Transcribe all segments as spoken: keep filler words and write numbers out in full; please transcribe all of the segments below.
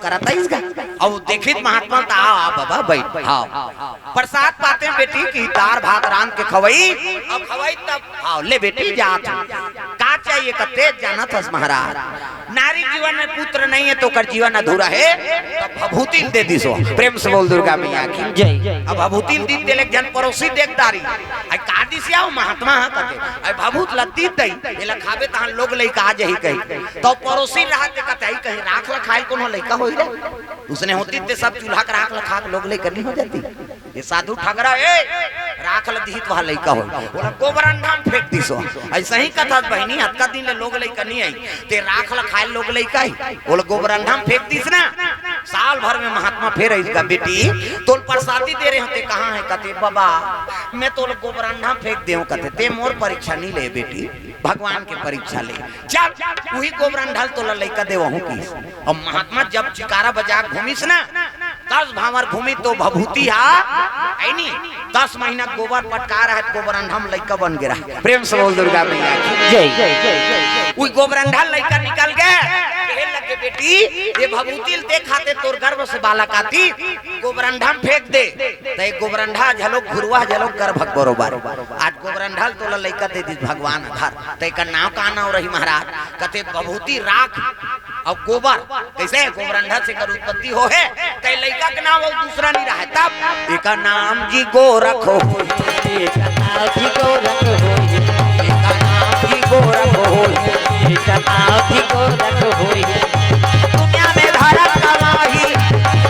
करत आइस गा। अउ देखिस महात्मा त, "आ, आ बाबा, बइठ, हाव।" प्रसाद पाते बेटी कि दार भात रांध के खवई, अब खवई तब, "हाव, ले बेटी, जात हंव।" का चाहिए कथे, "जानत हस महाराज, नारी जीवन में पुत्र नहीं है तो ओकर जीवन अधूरा है।" तब भभूति ल दे दिस ओ। प्रेम से बोल दुर्गा मैया की। जय। अब भभूति ल दीस तेला एक झन परोसी देख डारिस। अइ का दिस या ओ महात्मा ह कथे, "अइ भभूत ल दीस दई, एला खाबे तहां लोग लइका आ जही," कही। त परोसी रहत हे कथे, "अइ कहीं राख ल खाय ल कोनो लइका होही रे? उसने होतिस ते सब चूल्हा के राख ल खा के लोग लइका नहीं हो जातिस। ये साधु ठगरा, ए, राख ल दिही त वहां लइका होही।" ओला गोबरंडा म फेंक दिस ओ। अइसही कथस बहिनी, अतका दिन ले लोग लइका नहीं आइस, ते राख ल खाय ल लोग लइका आही, ओला गोबरंडा म फेंक दिस ना। साल भर में महात्मा फेर आइस गा, "बेटी, तोला परसादी दे रहेंव, ते कहां हे?" कथे, "बाबा, मैं तोला गोबरंडा म फेंक देंव," कथे, "ते मोर परीक्षा नहीं ले बेटी, भगवान के परीक्षा ले। चल, उही गोबरंडा ल तोला लइका देवहूं," किहिस। अउ महात्मा जब चिकारा बजार घूमिस ना, दस भांवर घूमिस त भभूति ह, हे नी, दस महीना गोबर पटका रहय, गोबरंडा म लइका बन गे रहय। प्रेम से बोल दुर्गा मैया की। जय। उही गोबरंडा ल लइका निकल गे, कहे लगे, "बेटी, ये भभूति ल दे खाते तोर गर्भ से बालक आतिस, गोबरंडा म फेंक दे।" त ये गोबरंडा झलोक घुरवा झलोक गर्भ के बरोबर। आज गोबरंडा ल तोला लइका दे दिस भगवान ह, धर। त एकर नांव का नांव रही महाराज? कथे, "भभूति राख अउ गोबर।" कइसे? गोबरंडा से एकर उत्पत्ति होहे, त ए लइका के नांव अउ दूसरा नहीं रहय। तब एकर नाम जी गोरख होही। एकर नाम जी गोरख होही। एकर नाम जी गोरख होही। एकर नाम जी गोरख होही। दुनिया में धरम कमाही,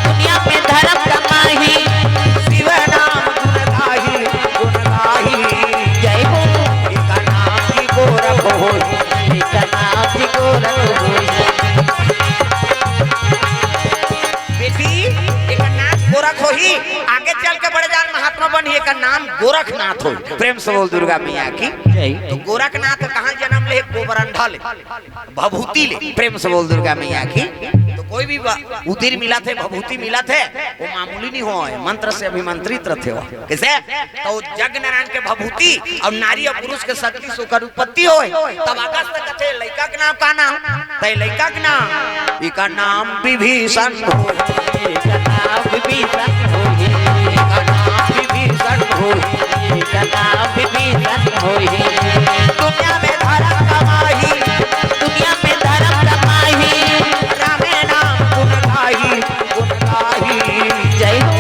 दुनिया में धरम कमाही, शिव नाम गुण गाही, गुण गाही। जय हो। एकर नाम जी गोरख होही। एकर नाम जी गोरख होही। बेटी, एकर नाम गोरख होही, आगे चल के बड़े जान महात्मा बनही, एकर नाम गोरखनाथ होही। प्रेम से बोल दुर्गा मैया की। जय। त गोरखनाथ कहां जनम ले? गोबरंडा ले, भभूति ले। प्रेम से बोल दुर्गा मैया की। त कोई भी ब-, उदिर मिलत हे, भभूति मिलत हे, ओ मामूली नहीं होय, मंत्र से अभिमंत्रित रथे ओ। कइसे? त ओ जग नारायण के भभूति अउ नारी अउ पुरुष के शक्ति से ओकर उत्पत्ति होय। तब अगस्त कथे, "लइका के नांव का नांव?" त ए लइका के नांव, एकर नाम विभीषण होही। एकर नाम विभीषण होही। एकर नाम विभीषण होही। एकर नाम विभीषण होही। दुनिया में धरम कमाही, दुनिया में धरम कमाही, रामे नाम गुण गाही, गुण गाही। जय हो।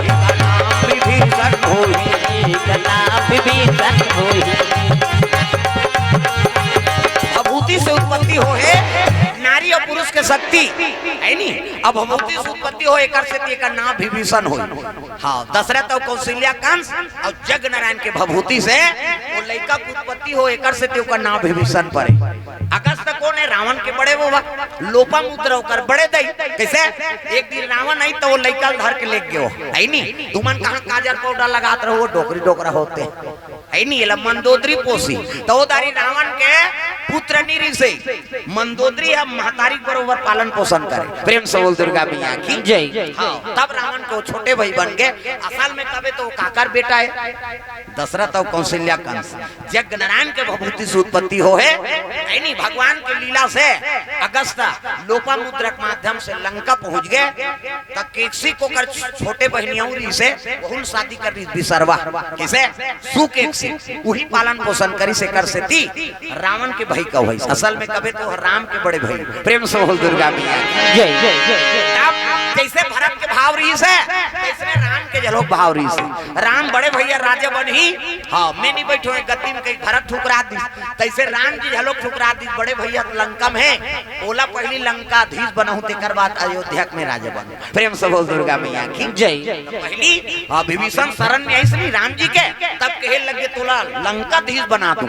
एकर नाम विभीषण होही। एकर नाम विभीषण होही। भभूति से उत्पत्ति होहे नारी अउ पुरुष के शक्ति, हे नी? अब भभूति से उत्पत्ति होहे, एकर सेती एकर नांव विभीषण होही। हां, दशरथ अउ कौशल्या, कंस अउ जग नारायण के भभूति से ओ लइका के उत्पत्ति होहे, एकर सेती ओकर नांव विभीषण परे। अगस्त कोन हे? रावण के बड़े बाबा, लोपामुद्रा ओकर बड़े दई। कइसे? एक दिन रावण आइस त ओ लइका ल धर के लेग गे ओ, हे नी? तुमन कहां काजर पाउडर लगात रहो, डोकरी डोकरा होते। हे नी, एला मंदोदरी पोसी। त ओ दारी रावण के पुत्र नहीं रिहिसे। मंदोदरी ह महतारी के बरोबर पालन पोषण करे। प्रेम से बोल दुर्गा मैया की। जय। हां, तब रावण के ओ छोटे भाई बन गे। असल में कबे त ओ काकर बेटा हे? दशरथ अउ कौशल्या, कंस। जग नारायण के भभूति से उत्पत्ति होहे, हे नी, भगवान के लीला से अगस्त लोपामुद्रा के माध्यम से लंका पहुंच गे। त केकसी के ओकर छोटे बहिनी अउ रिहिसे, ओहू ल शादी कर दिस बिसरवा। कइसे? सुकेकसी। उही पालन पोषण करिस, एकर सेती रावण के भाई कहवाइस। असल में कबे त ओ राम के बड़े भाई। प्रेम से बोल दुर्गा मैया की। जय। तब जइसे भरत के भाव रिहिसे, तइसने राम के झलोक भाव रिहिसे। राम बड़े भैया राजा बनही, हां, मैं नहीं बइठों ए गद्दी में, कहि भरत ठुकरा दिस। तइसे राम जी झलोक ठुकरा दिस, बड़े भैया लंका में हे, ओला पहिली लंकाधीश बनहूं, तेकर बाद अयोध्या में राजा बनहूं। प्रेम से बोल दुर्गा मैया की। जय। त पहिली, हां, विभीषण शरण में आइस नहीं राम जी के, तब कहे लगे, "तोला लंकाधीश बना दूं।"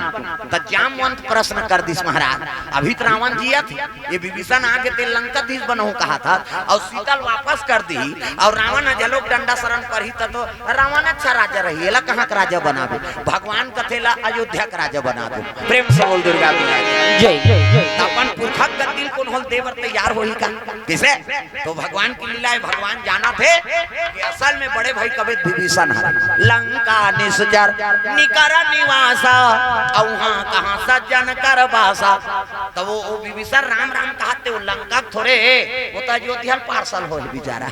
त जामवंत प्रश्न कर दिस, "महाराज, अभी त रावण जियत हे, ए विभीषण आगे ते लंकाधीश बनहूं कहत हे, अउ सीता ल वापस कर दिही, अउ रावण ह झलोक डंडा शरण परही, त तो रावण अच्छा राजा रही, एला कहां के राजा बनाबे?" भगवान कथे ला अयोध्या के राजा बना दो। प्रेम से बोल दुर्गा मैया की। जय। अपन पुरखा के गद्दी ल कोनो ल दे बर तैयार होही का? कइसे? तो भगवान के लीला हे, भगवान जानथे कि असल में बड़े भाई कबे विभीषण हे। लंका निश्चर निकर निवासा, अउ उहाँ कहाँ सज्जन कर बासा। त वो, वो विभीषण राम राम कहत हे, वो लंका के थोरे हे, वो तो अयोध्या ल पार्सल होय बिचारा।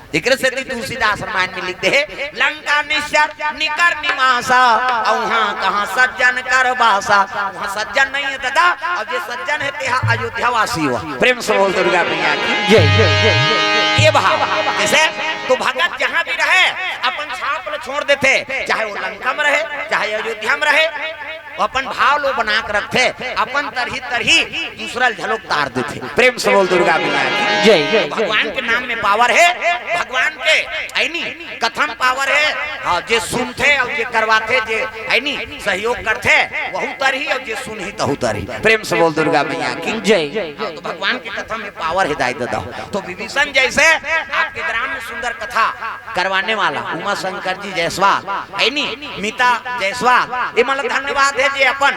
एकरे सेती तुलसीदास रामायण में लिख दे हे, लंका निश्चर निकर निवासा, अउ उहाँ कहाँ सज्जन कर बासा। उहाँ सज्जन नइ हे दादा, अउ जे सज्जन हे तेहा अयोध्या वासी हो। प्रेम से बोल दुर्गा मैया की जय। ये भाव, कइसे? तो भगत जहाँ भी रहे, अपन छाप ल छोड़ देथे, चाहे वो लंका में रहे, चाहे अयोध्या में रहे, वो अपन भाव ल बना के रखथे, अपन तरही तरही दूसरा ल घलोक तार देथे। प्रेम से बोल दुर्गा मैया की जय। भगवान के नाम में पावर हे, भगवान के, हे नी, कथा म पावर हे। हाँ, जे सुनथे अउ जे करवाथे, जे, हे नी, सहयोग करथे, वहू तरही, अउ जे सुनही तहू तरही। प्रेम से बोल दुर्गा मैया की जय। हाँ, तो भगवान के कथा में पावर हे दाई ददा। तो विभीषण जइसे आपके ग्राम में सुंदर कथा करवाने वाला उमा शंकर जी जायसवाल, हे नी, मीता जायसवाल, ये मन ल धन्यवाद हे जे अपन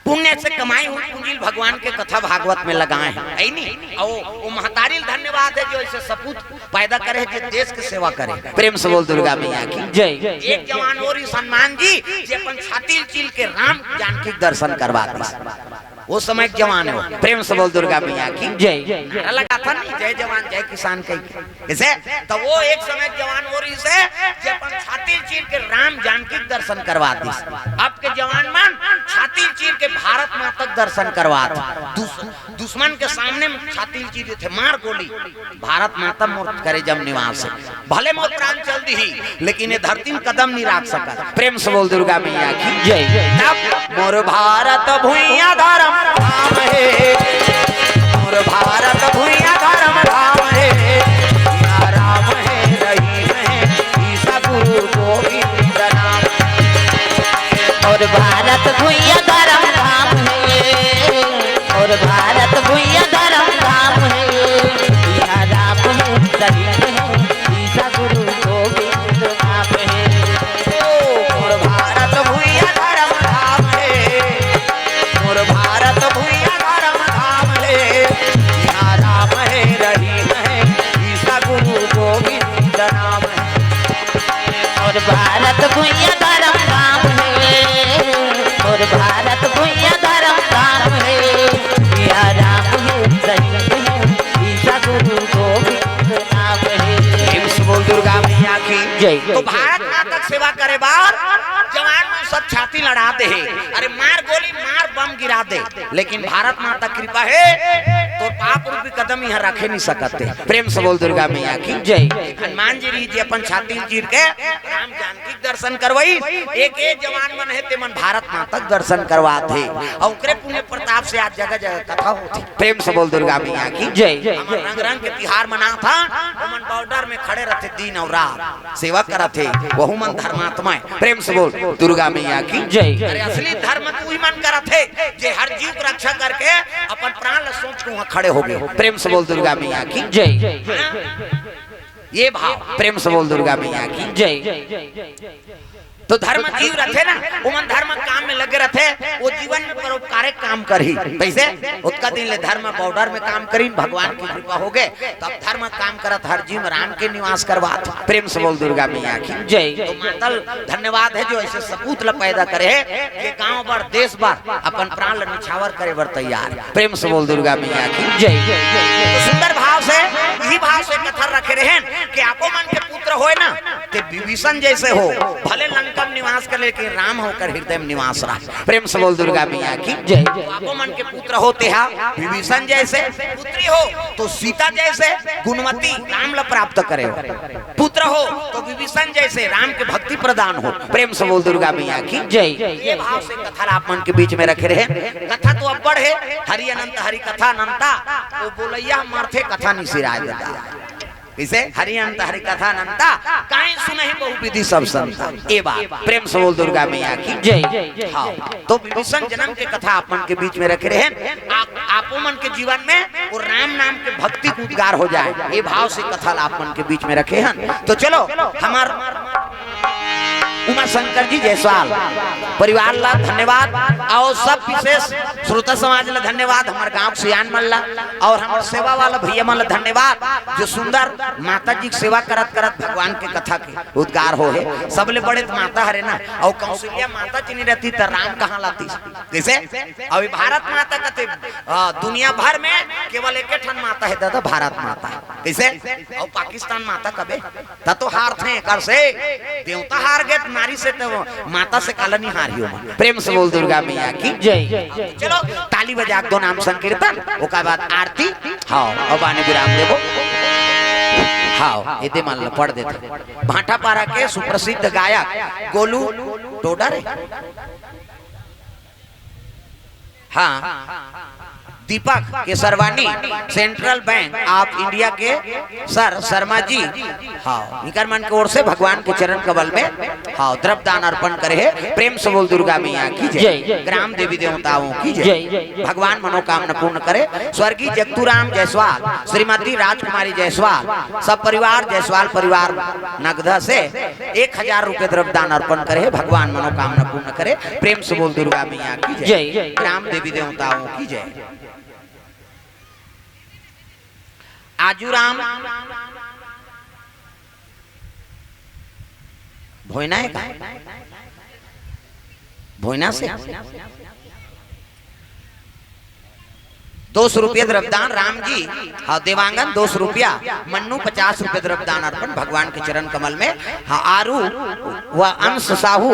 पुण्य से कमाई हुई पूंजी ल भगवान के कथा भागवत में लगाए हे, हे नी? अउ वो महतारी ल धन्यवाद हे जो अइसे सपूत पैदा करे हे, जे देश के सेवा करे। प्रेम से बोल दुर्गा मैया की जय। एक जवान अउ रिहिस हनुमान जी, जे अपन छाती ल चीर के राम जानकी के दर्शन करवा दिस। वो समय के जवान हे वो। प्रेम से बोल दुर्गा मैया की जय। नारा लगाथन नी, जय जवान जय किसान कहिके। कइसे? त वो एक समय जवान अउ रिहिस हे, जे अपन छाती ल चीर के राम जानकी के दर्शन करवा दिस। अब के जवान मन छाती ल चीर के भारत माता के दर्शन करवाथे। दुस-, दुश्मन के सामने में छाती ल चीर देथे, मार गोली, भारत माता मोर करेजा म निवास हे। भले मोर प्राण चल दिही, लेकिन ये धरती म कदम नइ राख सकत। प्रेम से बोल दुर्गा मैया की जय। तब मोर भारत भुइयां धरम धाम हे, मोर भारत भुइयां धरम धाम हे, इहाँ राम हे रहीम हे, ईसा गुरु गोविंद नाम। मोर भारत भुइयां धरम धाम हे, मोर भारत भुइयां धरम धाम हे, इहाँ राम हे रहीम हे, ईसा गुरु गोविंद नाम हे। ओ, मोर भारत भुइयां धरम धाम हे, मोर भारत भुइयां धरम धाम हे, इहाँ राम हे रहीम हे, ईसा गुरु गोविंद नाम हे। मोर भारत भुइयां धरम धाम हे, मोर भारत भुइयां धरम धाम हे, इहाँ राम हे रहीम हे, ईसा गुरु गोविंद नाम हे। प्रेम से बोल दुर्गा मैया की जय। तो भारत माता के सेवा करे बर जवान मन सब छाती ल अड़ा दे हे। अरे मार गोली, मार बम गिरा दे, लेकिन भारत माता कृपा हे, तोर पाप रूपी कदम इहाँ रखे नइ सकत हे। प्रेम से बोल दुर्गा मैया की जय। हनुमान जी रहिस जे अपन छाती ल चीर के राम जानकी के दर्शन करवाइस। एक एक जवान मन हे, ते मन भारत माता के दर्शन करवाथे। अउ ओकरे पुण्य प्रताप से आज जगह जगह कथा होथे। प्रेम से बोल दुर्गा मैया की जय। हमन रंग रंग के तिहार मनाथन, ओमन बॉर्डर में खड़े रथे दिन अउ रात, सेवा करथे, वहू मन धर्मात्मा हे। प्रेम से बोल दुर्गा मैया की जय। अरे असली धर्म त उही मन करथे, जे हर जीव के रक्षा करके अपन प्राण ल सौंप के उहाँ खड़े होगे। प्रेम से बोल दुर्गा मैया की जय। हाँ? ये भाव, प्रेम से बोल दुर्गा मैया की जय। तो धर्म जीव रथे ना, ओमन धर्म काम में लगे रथे, वो जीवन में परोपकारिक काम करही। कइसे? ओतका दिन ले धर्म बॉर्डर में काम करिन, भगवान के कृपा होगे, तब धर्म काम करत हर जीव राम के निवास करवात। प्रेम से बोल दुर्गा मैया की जय। तो माता ल धन्यवाद हे जो अइसे सपूत ल पैदा करे हे, जे गांव बर, देश बर अपन प्राण ल निछावर करे बर तैयार हे। प्रेम से बोल दुर्गा मैया की जय। तो सुंदर भाव से, इही भाव से कथा रखे रहेन कि आपो मन के पुत्र होय ना, ते विभीषण जइसे हो, भले लंका में निवास करे, लेकिन राम ह ओकर हृदय में निवास रहे। प्रेम से बोल दुर्गा मैया की जय। तो आपो मन के पुत्र हो तेहा विभीषण जइसे, पुत्री हो तो सीता जइसे गुणवती राम ल प्राप्त करे हो, पुत्र हो तो विभीषण जइसे राम के भक्ति प्रदान हो। प्रेम से बोल दुर्गा मैया की जय। ये भाव से कथा ल आप मन के बीच में रखे रहेन। कथा तो अब्बड़ हे, हरि अनंत हरि कथा अनंता, वो बोलइया मरथे कथा नइ सिराय दादा। कइसे? हरि अनंत हरि कथा अनंता, काहीं सुनही बहु विधि सब संता। ए बात, प्रेम से बोल दुर्गा मैया की जय। हाँ, तो विभीषण जनम के कथा आप मन के बीच में रखे रहेन। आप, आपो मन के जीवन में वो राम नाम के भक्ति के उद्गार हो जाय, ए भाव से कथा ल आप मन के बीच में रखे हन। तो चलो, हमर उमा शंकर जी जायसवाल परिवार ला धन्यवाद, और सब विशेष श्रोता समाज ला धन्यवाद, हमर गांव के सियान मन ला और हमर सेवा वाला भैया मन ला धन्यवाद, जो सुंदर माता जी के सेवा करत करत भगवान के कथा के उद्गार हो हे। सबले बड़े तो माता हरे ना, और कौशल्या माता जी नहीं रहती तो राम कहाँ लाती? कैसे? अभी भारत माता कथे, आ, दुनिया भर में केवल एक ठन माता है दादा, भारत माता। कैसे? और पाकिस्तान माता कबे? त तो हारथे एकर से, देवता हार गे, नारी से तो माता से काला नहीं हारी हो। प्रेम से बोल दुर्गा मैया की। जय। चलो, ताली बजा के दो नाम संकीर्तन, ओकर बाद आरती। हाँ, अब आने विराम देबो। हाँ, एदे मान लो, पढ़ देते। भाटापारा के सुप्रसिद्ध गायक गोलू टोडर है। हाँ, Deepak Kesarwani, central bank of India के सर शर्मा जी, हाँ, इनकर मन के ओर से भगवान के चरण कमल में, हाँ, द्रव्य दान अर्पण करे हे। प्रेम से बोल दुर्गा मैया की जय, जय। ग्राम देवी देवताओं की जय, जय। भगवान मनोकामना पूर्ण करे। स्वर्गीय जगतूराम जायसवाल, श्रीमती राजकुमारी जायसवाल, सब परिवार जायसवाल परिवार नगधा से एक हजार रुपये द्रव्य दान अर्पण करे हे। भगवान मनोकामना पूर्ण करे। प्रेम से बोल दुर्गा मैया की जय, जय। ग्राम देवी देवताओं की जय। आजूराम भोयना है का? भोयना से दो सौ रुपया द्रव्यदान राम जी। हाँ, देवांगन दो सौ रुपया, मन्नू पचास रुपये द्रव्यदान अर्पण भगवान के चरण कमल में। हाँ, आरू व अंश साहू,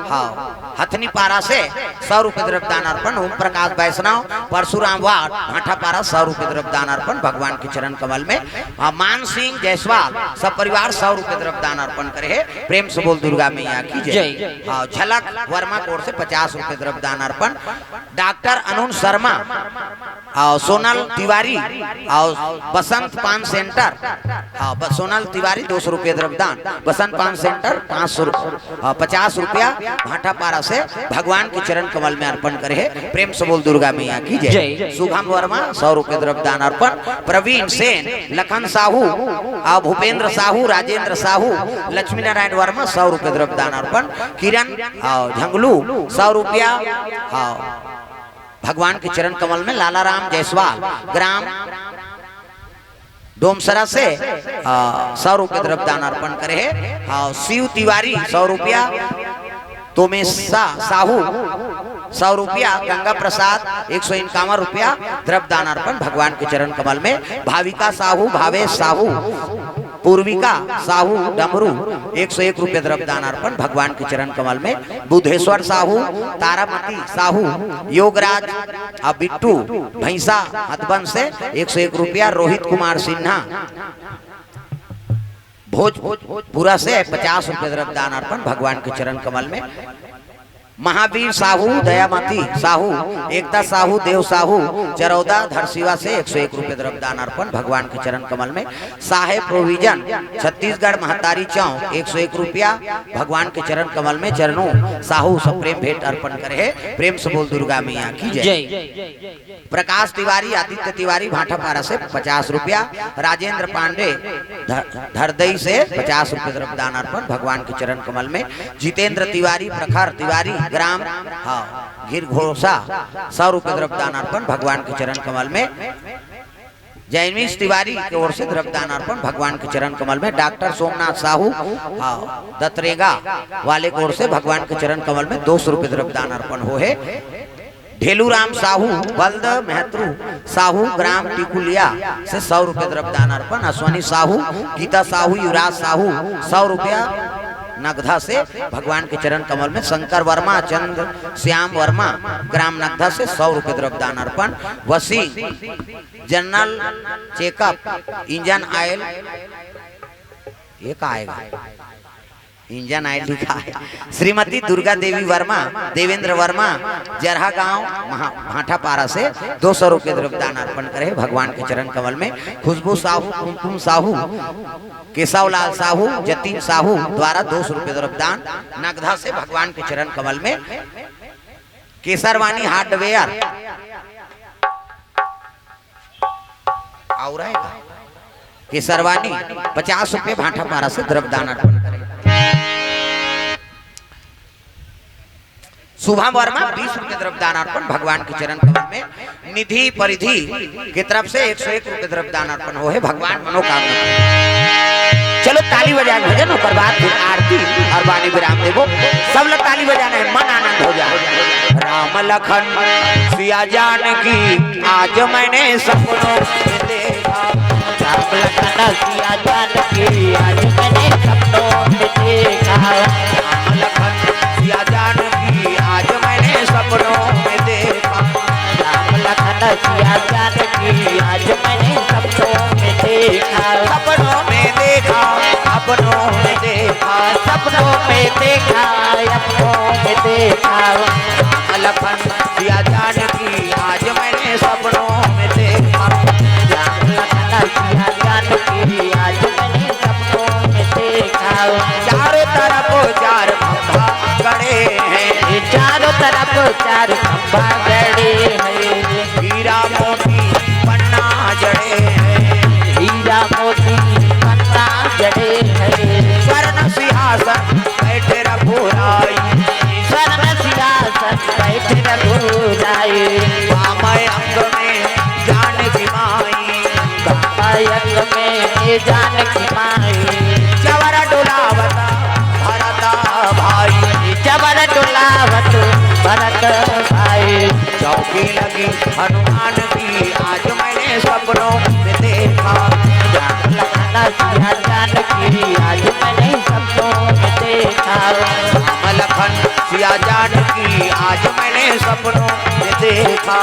हाँ, हथनी पारा से सौ रुपये द्रव्यदान अर्पण। ओम प्रकाश वैष्णव, परशुराम वार्ड, भाटापारा, सौ रुपये द्रव्यदान अर्पण भगवान के चरण कमल में। हाँ, मान सिंह जायसवाल सब परिवार सौ रुपये द्रव्यदान अर्पण करे हे। प्रेम से बोल दुर्गा मैया की जय। जय। हाँ, झलक वर्मा कोर से पचास रुपये द्रव्यदान अर्पण। डॉक्टर अनुन शर्मा और सोनल तिवारी और बसंत पान सेंटर, हाँ, ब-, सोनल तिवारी दो सौ रुपये द्रव्यदान, बसंत पान सेंटर पाँच सौ, हाँ, पचास रुपया भाटापारा से भगवान के चरण कमल में अर्पण करे हे। प्रेम से बोल दुर्गा मैया की जय। जय। शुभम वर्मा सौ रुपये द्रव्यदान अर्पण, प्रवीण सेन, लखन साहू और भूपेंद्र साहू, राजेंद्र साहू, लक्ष्मी नारायण वर्मा सौ रुपये द्रव्यदान अर्पण, किरण और झंगलू सौ रुपया, हाँ, भगवान के चरण कमल में। लालाराम जायसवाल, ग्राम डोमसरा से, आ, सौ रुपये द्रव्यदान अर्पण करे हे। हाँ, शिव तिवारी सौ रुपया, तोमेसा साहू सौ रुपया, गंगा प्रसाद एक सौ इक्यावन रुपया द्रव्यदान अर्पण भगवान के चरण कमल में। भाविका साहू, भावेश साहू, पूर्विका साहू डमरू एक सौ एक रुपये द्रव्यदान अर्पण भगवान के चरण कमल में। बुद्धेश्वर साहू, तारामती साहू, योगराज आ बिट्टू भैंसा हथबंद से एक सौ एक रुपया, रोहित कुमार सिन्हा भोजपुरा से पचास रुपये द्रव्यदान अर्पण भगवान के चरण कमल में। महावीर साहू, दयामती साहू, एकता साहू, देव साहू, चरौदा धरसीवा से एक सौ एक रुपये द्रव्यदान अर्पण भगवान के चरण कमल में। साहेब प्रोविजन, छत्तीसगढ़ महतारी चौक, एक सौ एक रुपया भगवान के चरण कमल में। चरणों साहू सब प्रेम भेंट अर्पण करे हे। प्रेम से बोल दुर्गा मैया की जय। जय। प्रकाश तिवारी, आदित्य तिवारी, भाटापारा से पचास रुपया, राजेंद्र पांडे ध-, धरदई से पचास रुपये द्रव्यदान अर्पण भगवान के चरण कमल में। जितेंद्र तिवारी, प्रखर तिवारी, ग्राम, हाँ, घिरघोसा, सौ रुपये द्रव्यदान अर्पण भगवान के चरण कमल में। जैनवीश तिवारी के ओर से द्रव्यदान अर्पण भगवान के चरण कमल में। डॉक्टर सोमनाथ साहू, हाँ, दतरेगा वाले के ओर से भगवान के चरण कमल में दो सौ रुपये द्रव्यदान अर्पण हो हे। ढेलूराम साहू, बलद महत्रू साहू, ग्राम टिकुलिया से सौ रुपये द्रव्यदान अर्पण। अश्वनी साहू, गीता साहू, युवराज साहू, सौ रुपया नगधा से भगवान के चरण कमल में। शंकर वर्मा, चंद्र श्याम वर्मा, ग्राम नगधा से सौ रुपये द्रव्यदान अर्पण। वसी जनरल चेकअप, इंजन ऑयल, ये का आएगा? इंजन ऑयल लिखा है। श्रीमती दुर्गा देवी वर्मा, देवेंद्र वर्मा, जरहा गांव, महा-, भाटापारा से दो सौ रुपये द्रव्यदान अर्पण करे भगवान के चरण कमल में। खुशबू साहू, कुमकुम साहू, केशवलाल साहू, जतिन साहू द्वारा दो सौ रुपये द्रव्यदान नगधा से भगवान के चरण कमल में। केसरवानी हार्डवेयर और है का? केसरवानी पचास रुपये भाटापारा से द्रव्यदान अर्पण करे। शुभम वर्मा बीस रुपये द्रव्य दान अर्पण भगवान के चरण कमल में निधि परिधि के तरफ से एक सौ एक रुपये द्रव्य दान अर्पण हो हे भगवान मनोकामना। चलो ताली बजा के भजन, ओकर बाद फिर आरती और वाणी विराम देबो। सब लोग ताली बजाना है, मन आनंद हो जाए। राम लखन सिया जानकी आज मैंने सपनों में देखा। राम लखन सिया जानकी आज मैंने सपनों में देखा। राम लखन सिया जानकी आज मैंने सपनों में देखा। राम लखन सिया जानकी आज मैंने सपनों में देखा। सपनों में देखा, सपनों में देखा। सपनों में देखा, सपनों में देखा। राम लखन सिया जानकी आज मैंने सपनों में देखा। राम लखन सिया जानकी आज मैंने सपनों में देखा। चारों तरफ चार खंभा गड़े हैं। चारों तरफ चार खंभा गड़े हैं। हीरा मोती पन्ना जड़े हैं। हीरा मोती पन्ना जड़े हैं। स्वर्ण सिंहासन बैठे रघुराई। स्वर्ण सिंहासन बैठे रघुराई। वाम अंग में जानकी माई। वाम अंग में जानकी माई। चवर डोलावत भरत भाई। चवर डोलावत भरत भाई। चौकी लगी हनुमान की आज मैंने सपनों में देखा। राम लखन सिया जानकी आज मैंने सपनों में देखा। राम लखन सिया जानकी आज मैंने सपनों में देखा।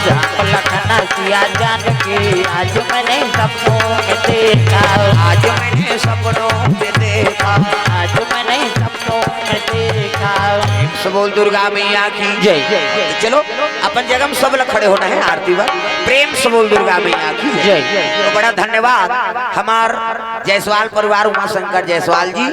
राम लखन सिया जानकी आज मैंने सपनों में देखा। आज मैंने सपनों में देखा। आज मैंने सपनों में देखा। प्रेम से बोल दुर्गा मैया की जय। तो चलो अपन जगह में सब लोग खड़े होना है आरती बार। प्रेम से बोल दुर्गा मैया की जय। तो बड़ा धन्यवाद हमार जायसवाल परिवार, उमा शंकर जायसवाल जी,